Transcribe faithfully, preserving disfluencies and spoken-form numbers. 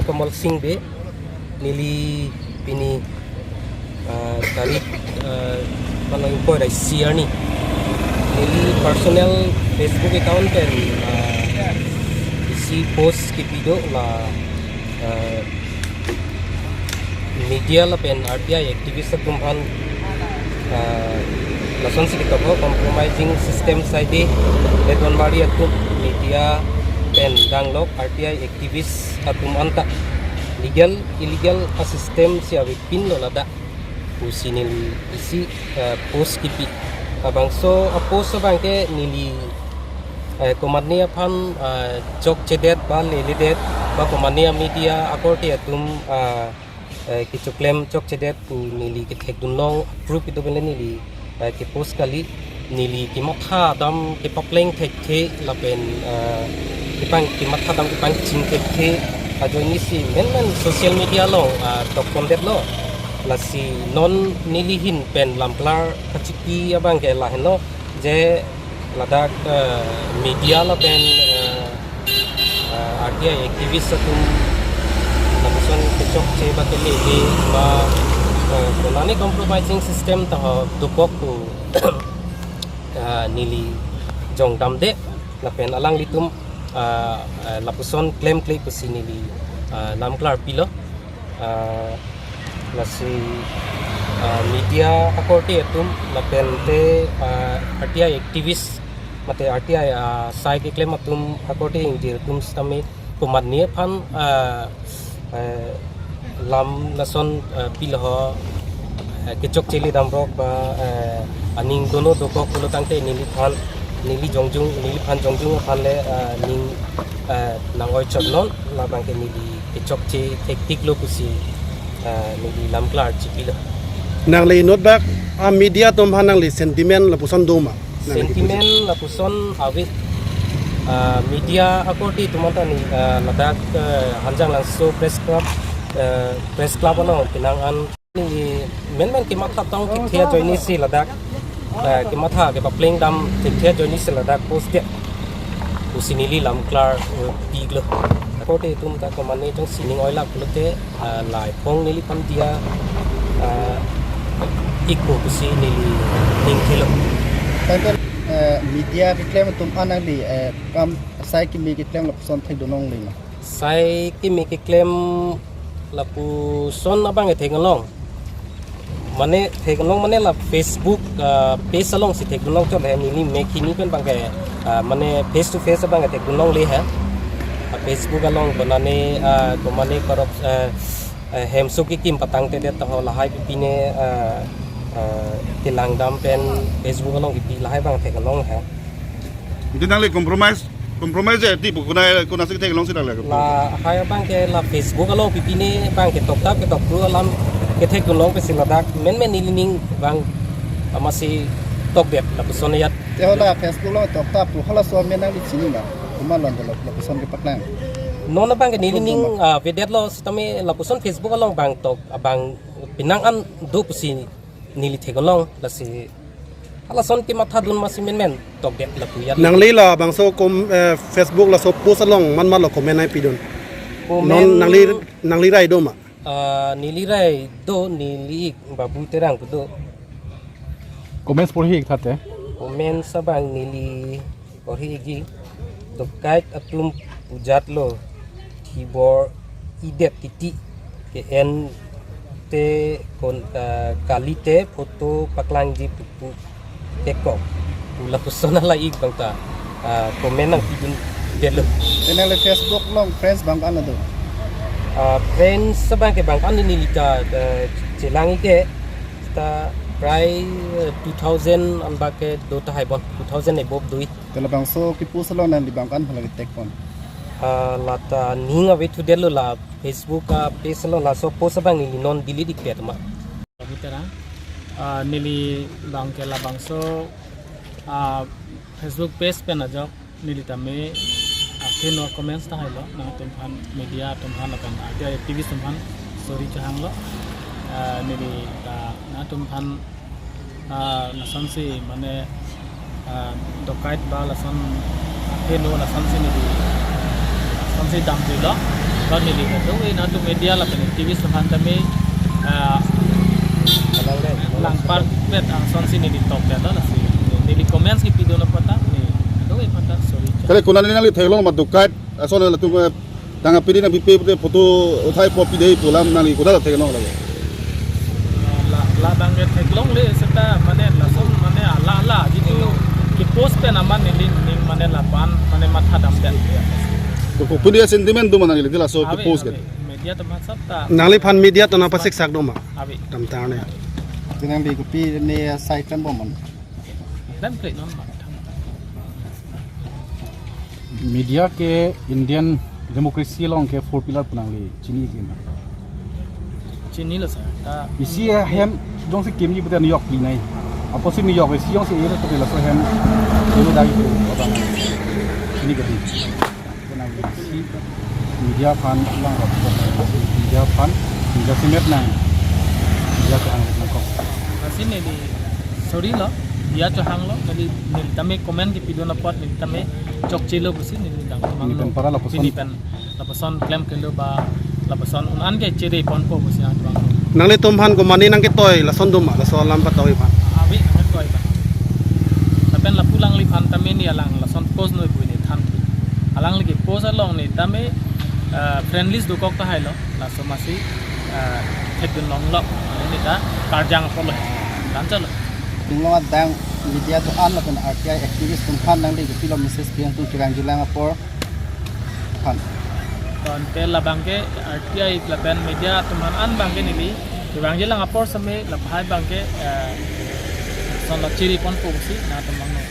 Kamal Singh Bey, neli pini, ah, tarik, ah, mano ingkoi ra isi arni, neli personal Facebook account pen, ah, isi post kipi do la, ah, media lapen R T I activist atum aphan, ah, lasonsi kitoklo, compromising system side le Donmari atum media pen danglok R T I activist atum anta legal illegal a system si avepinlo ladak pusi neli isi, ah, post kipi. Labangso a post abangke neli, eh, komatne aphan, ah, chokchedet ba leledet ba komatne a media akorte atum, ah, eh, kechoklem chokchedet pu neli kethekdunlong, proof kedo pen le neli, eh, kepost kali. Neli kematha dam kepapleng thekthe lapen, eh, kepang kematha dam kepangching thekthe ajoine si menmen social media along, ah, tok pondetlo. Lasi non neli ahin pen lamklar kachipi abangke lahenlo, je ladak, eh, media lapen, eh, eh, R T I activist atum lapuson kechokche ba kelele ba, eh, konane compromising system ta ho dokok pu, eh, neli jongdamde lapen alanglitum, eh, eh, lapuson klemkle pusi neli, eh, lamklar pilo. Ah, lasi, ah, media akorte atum lapen te, ah, R T I activist mate R T I, ah, sai keklem atum akorte ingjir atum sitame komatne aphan, ah, eh, lam lason, ah, pilo ho, eh, kechokche le damrok ba, eh, aning dono dokok pulo tangte neliphan, neli jongjung, neliphan jongjung aphan le, ah, ning, eh, nang-oi chotnon labangke neli kechokche thektiklo pusi, ah, neli lamklar chipilo. Nangli inut bak a media atum aphan nangli sentiment lapuson do ma? Nangli sentiment lapuson ave, ah, media akorte atum anta ne, ah, ladak, ah, Hanjanglangso Press Club, ah, Press Club along penang an ne menmen kematha tong thekthe ajoine si ladak, eh, kematha kepapleng dam thekthe ajoine si ladak post det pusi neli lamklar, eh, pilo. Akorte atum ta komatne jongsi ning oilak pulote, eh, laipong neliphan diya, eh, ikpo pusi neli ning thelo. Tangte, eh, media keklem atum aphan nangli, eh, kam sai keme keklem lapuson thekdun longle ma? Sai keme keklem lapuson abang ethek along. Mane thekdun long mane la Facebook, ah, page alongsi thekdun long chot he, neli mek hini pen abangke, ah, mane face to face abang thekdun longle he. Ah, Facebook along konane, ah, komane korok, ah, ah, hemso kekim patangtedet ta ho lahai pipine, ah, ah, kelang dam pen Facebook along kipi lahai abang thekdun long he. Ante nangli compromise, compromise je ti pu konai, konasi theklong si nangli? Lahai abangke la Facebook along pipine abangke toktap ketokthu alam kethekdun long pusi ladak menmen neli ning abang amatsi tokdet lapuson ajat. Te hala Facebook along toktap pu halaso amen nangli chini ma? Komat lo dolo lapuson kepaklang. Non abangke neli ning, ah, vedetlo sitame lapuson Facebook along abang tok abang penang an do pusi neli theklong lasi halason kematha dun amatsi menmen tokdet lapu ajat. Nangli labangso kom, eh, Facebook laso post along man malo comment nangpidun? Comment. Non nangli, nangli rai do ma? Ah, neli rai do, neli ik Babu Terang pu do. Comments porhi ik thate? Comments abang neli porhi ikji, dokait atum pujat lo, thibor idet titi, ke-en te kon, ah, kalite photo paklangji pupu kekok. Pu lapuson ala ik abang ta, ah, comment nangpidundetlo. Te nangli Facebook along friends bang ko-an do? Ah, friends abangke bang ko-an neli ta, ah, chelang ik ke ta prai, eh, two thousand anbak ke do tahai bon, two thousand above do ik. Te labangso kepost along nangli bang ko-an hala ketek pon? Ah, lata ning ave thudetlo la Facebook a page along laso post abang neli non delete ik pet ma. Babu Terang, ah, neli abangke labangso, ah, Facebook page pen ajok neli tame, ah, keno comments tahai lo, nangtum aphan media atum aphan lapen R T I activist atum aphan sorry chehanglo, ah, neli ta nangtum aphan, ah, lasonsi mane, ah, dokait ba lason keno lasonsi neli lasonsi damjuilo. Neli kadokave nangtum media lapen activist aphan tame, ah, langparpet asonsi neli tokdet lasi. Neli comments kipidun apot ta, neli kadokave aphan ta sorry. Kali konat nangli theklong ma dokait ason latum, eh, tangka pini nangpipe pute photo uthai po pidei pu alam nangli kodak theklong lagi. La, la abang ke theklongle seta mane lason mane ala ala jitu ke-post pen amat neli ning mane lapu-an mane matha damdet. To ko pini sentiment do ma nangli laso ke-post ke. Ave, ave. Media atum aphan seta. Nangliphan media atum aphan pasiksak do ma? Ave. Damtang ne. Tenang di kopi ne side kan bom man. Klem klek non ma. Media ke Indian democracy along ke four pillar pu nangli chini ke ma? Chinilo sir. Ta isi ahem jongsi kimji pute niyok pi nai. Apotsi niyok isi jongsi ere pute laso ahem. Ini dari itu orang. Chini ke. Pu nangli isi media aphan lang rok. Media aphan, media simet nang. Media aphan nangkok. Lasi neli sorry lo, media chehanglo, neli, neli tame comment kipidun apot, neli tame chokchelo pusi, neli dang. Pini pen para lapuson. Pini pen lapuson klem kelo ba, lapuson un-an ke chere ponpo pusi nangtum. Nanglitum aphan ko mane nangketoi, lason do ma, laso alam patoi aphan. Ave, nangketoi aphan. Lapen lapu alangliphan tame neli alang, lason post noi pu neli than. Alangli ke-post along neli tame, eh, friend list dokok tahai lo. Laso masi, eh, thekdun longlo, neli ta karjang apotlo. Lancholo. Tunglong adang media atum an lapen R T I activist atum aphan nangli kopilo message pi nangtum kevangjilang apor aphan? Tangte labang ke R T I lapen media atum aphan an abang ke neli kevangjilang apor seme lahai abang ke, eh, lason lo chiri ponpo pusi nangtum abang no.